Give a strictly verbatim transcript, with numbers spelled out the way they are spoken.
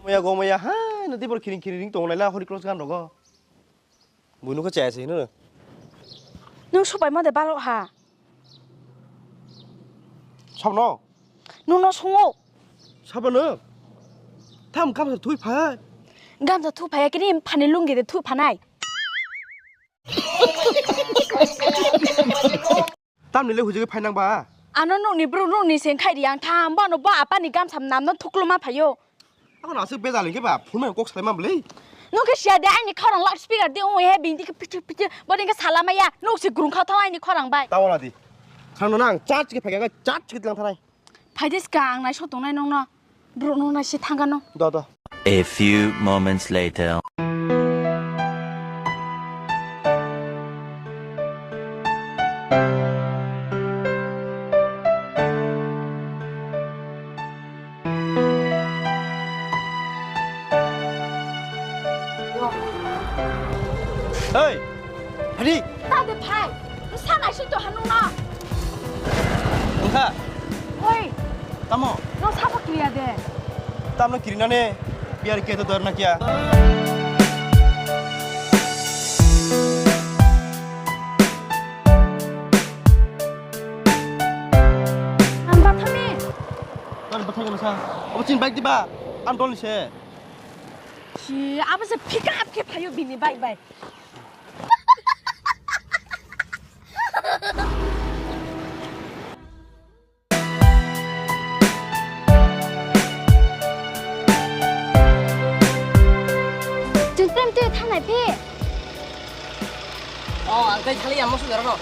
Maya go maya, ha, no tibor khiring khiring ring tong laila Holy Cross gan rogo. Buino khe chaya se hino. Nwng supai ma de balok ha. Sabno? Nwng no sungo. Sabno? Tham gamsa thui phai. Gamsa thu phai kini phani lungi de thu phanai. Tamni le hujui phai nang ba? Ano nokni bru nokni seng khai ri ang tham, bono bo apani gamsa namno thukluma phaio. Ako nasuk bejal hingke ba, phunai kok salai ma bwlai. Nokhe siya de aini khorang loudspeaker de ong he bini dikhe pitir pitir, bo dingke salama ya, nok se grung kha thang aini khorang bai. Tawala di. Khang no nang charge ke phai ga charge ke tlang thanai. Phai de ska ang nai so tongnai nokno. Bro no nai si thang gano. Do do. A few moments later. Hei, Hadi. Ta de phai. Sa nai si to hanung na. Wngkha. Oi. Tamo? No sabo kiriya de. Tamno kirinane biar ke to dor na kya? Ang bathami. Tor bathang na sa. Abo chin bike diba? Am dol ni se. Si, abo se pick up ke phayo bini bike bai. Tui prem tui thanai phi. Oh, ang tei thali amo su daro.